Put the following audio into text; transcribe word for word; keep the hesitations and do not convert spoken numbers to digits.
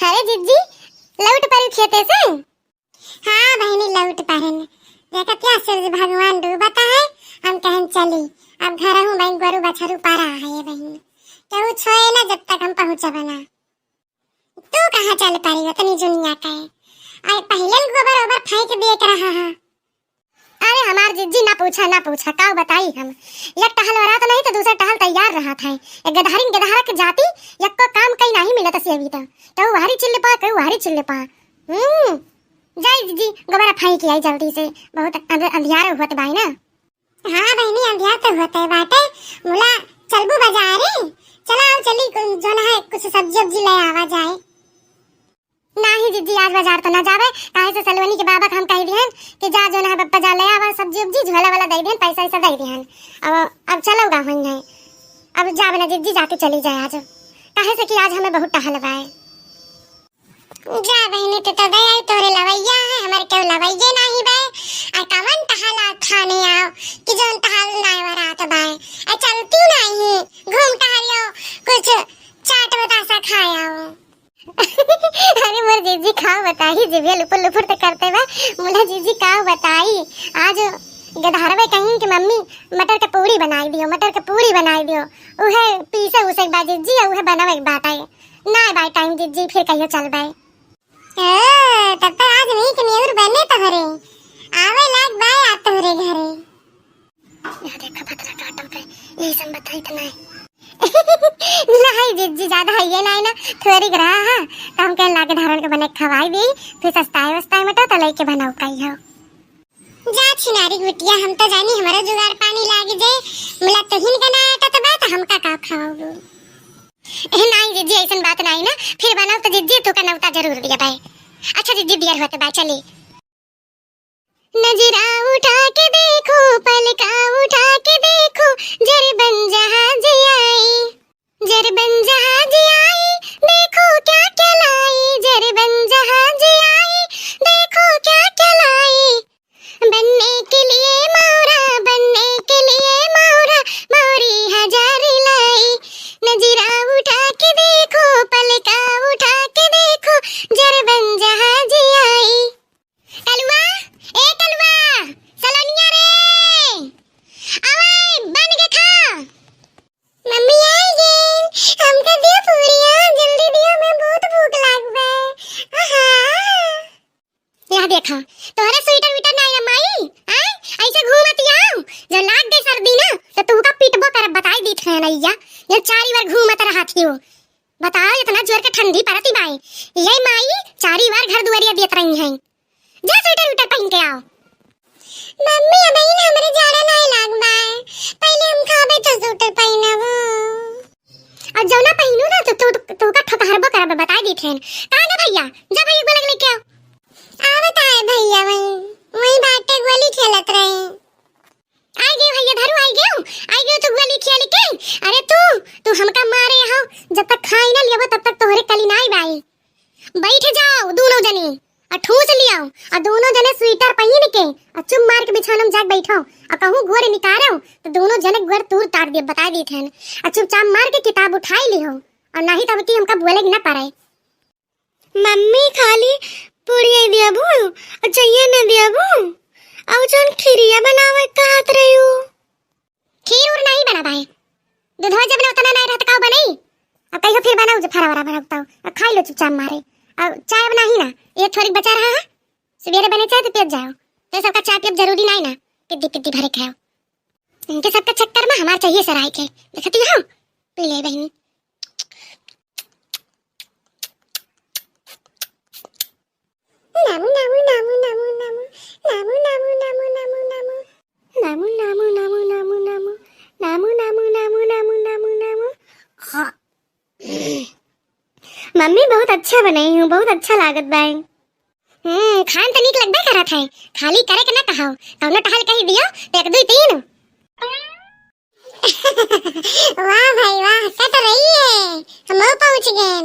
अरे जिज्जी, लौट परी खेते से? हाँ बहिनी, लौट परेन। देखा क्या सूरज भगवान डूबता है, हम कहन चली। अब घर हूँ बहिन, गोरू बछरू पारा है ये बहिन, केहू छोए ना जब तक हम पहुँचब ना। तू कहाँ चल परी उतनी जुनिया के? अरे पहिले गोबर ओबर फेंक दिए के रहा है। अरे हमार जिज्जी ना पूछा, ना पूछा, का बताई हम। एक टहल वरात नहीं तो दूसरा टहल तैयार रहत है। एक गदहरिन गदहरा के जाती, एको काम कई नहीं मिलत सी अभी तो। केहू वहरी चिल्ल पा, केहू वहरी चिल्ल पा। हम्म, जाई जिज्जी, गोबर फेंक आई जल्दी से, बहुत अंध-, अंधियार होत बाई ना। हाँ बहिनी, अंधियार तो होते बाटे। मुला चलबू बाजारे? चला आओ चली, कु-, जो ना है कुछ सब्जी उब्जी ले आवा जाए। नाही जिज्जी, आज बाजार तो ना जावे, काहे से सलवनी के बाबा के हम कह दिहन कि जा जो ना है बाजार ले आवा सब्जी उब्जी, झोला वाला दे दिहन, पैसा वैसा दे दिहन। अब, अब चलो गा हुई है, अब जावे ना जिज्जी, जाके चली जाए आज, काहे से कि आज हमें बहुत टहल बाए। जा बहिनी, तू तो दे आई, तोरे लवैया है, हमारे केहू लवैये नाही बे। आ कवन टहल आ खाने आओ कि जौन टहल नाय वरात बाए। आ चलती नाही, घूम टहलियो, कुछ चाट बतासा खाए आओ। अरे मोर जीजी, खाओ बताई, जिभिया लुपुर लुपुर तो करते बा। मोला जीजी, खाओ बताई, आज गदहरवे कहीं कि मम्मी मटर के पूड़ी बनाई दियो, मटर के पूड़ी बनाई दियो। उहे पीसे उसे के बा जीजी, उहे बनावे के बात है। ना बाय टाइम जिज्जी, फिर कहियो चलबे। ओ, तब तो आज नहीं के नेउर बने तोहरे। आवे लाग बाय आ तोहरे घरे। यह देखा भतरा काटम पे, यही सब बताई तो नहीं। नहीं जिज्जी, ज्यादा है ये नहीं ना, थोड़ी रहा है, तो हम कह लाके धारण के बने खवाई दी, फिर सस्ताए वस्ताए मटो तो लेके बनाओ कही हो। जा छिनारी गुटिया, हम तो जानी हमारा जुगाड़ पानी लाग जाए, मुला तुहिन का ना आटा तो बात हमका का खाओगे। ए, नाई जिज्जी, ऐसन बात नाई ना, फिर बनाओ तो जिज्जी, तू का नौता जरूर दिया बाय। अच्छा जिज्जी, दियर होते बाय, चली। नजरा उठा के देखो, पलका उठा के देखो, जर बन जहाज आई, जर बन जहाज आई, देखो क्या क्या लाई, जर बन जहाज आई, देखो क्या क्या लाई। बनने के लिए मौरा, बनने के लिए मौरा, मौरी हजार लाई। नजरा उठा के देखो, पलका उठा के देखो, जर बन जहाज आई। कलुआ, ए कलुआ, सलोनिया रे, आवे, बन के खा। मम्मी आई गई, हमका दियो पूड़िया, जल्दी दियो, मैं बहुत भूख लाग बा। आहा। यह देखा, तोहरे स्वेटर वीटर नाई ना माई, आय? ऐसे घूमत आओ, जो लाग गई सर्दी ना, तो तुमका पीटबो करब, बताई दीत है नैया, जो चारी बार घूमत रहत हियो। बताओ, इतना जोर के ठंडी पड़ती बाई, ये माई चारी बार घर दुआरिया देत रही हैं। जा स्वेटर वीटर पहन के आओ। मम्मी, अबहिन हमरे जाड़ा नाई लाग बाय, पहले हम खाबे तो स्वेटर पहनबो। और जौना पहिनू ना तो तू, तू का ठोकहरबो करब, बताई दीत हैं। का ना भैया, जा भैया को लग लेके आओ। आवत आए भैया, वही, वही बाटे गोली खेलत रहे। आई गयो भैया, धरू आई गयो, आई गयो तू गोली खेल के। अरे तू, तू हमका मारे हो, जब तक खाई ना लेबो तब तक तोहरे कली नाई बाई। बैठ जाओ दोनों जने, और ठूस लियाओ, और दोनों जने स्वेटर पहिन के, और चुप मार के बिछौना में जाके बैठो, और कहूँ गोड़ निकारो, तो दोनों जने गोड़ तूर तार दिए, बताई दीत हैं। और चुपचाप मार के किताब उठाई लियो, और नहीं तब की हमका बोले के ना पड़े। मम्मी, खाली पूड़िया देबू, और चाहिए न देबू, और जौन खीरिया बनावे कहत रही हो। खीर उर नहीं बना बाए, दूधवा जब ना उतना नहीं रहत, काऊ बनई? अब कहियो फिर बनाऊ, जो फरा वरा बनाऊ, ताऊ। अब खाई लो चुपचाप मारे। अब चाय अब नहीं ना, ये थोड़ी बचा रहा है, सवेरे बने चाय तो पियत जाओ। तो सबका चाय पियब जरूरी नहीं ना, पिद्दी पिद्दी भरे खाओ। इनके सबके चक्कर में हमार चाहिए सराय के, देखती हो, पी ले बहिनी। नामू, नामू, नामू, नामू, नामू। नामू, नामू, नामू, नामू, नामू। नामू, नामू, नामू, नामू, नामू। नामू, नामू, नामू, नामू, नामू, नामू। हाँ। मम्मी, बहुत अच्छा बनाई हूँ, बहुत अच्छा लागत बाय। हम्म, खान त नीक लगबे करत है, खाली करे के ना कहो, कौनो टहल कही दियो, तो एक, दुई, तीन। वाह भाई वाह, कट रही है, हम पहुँच गए।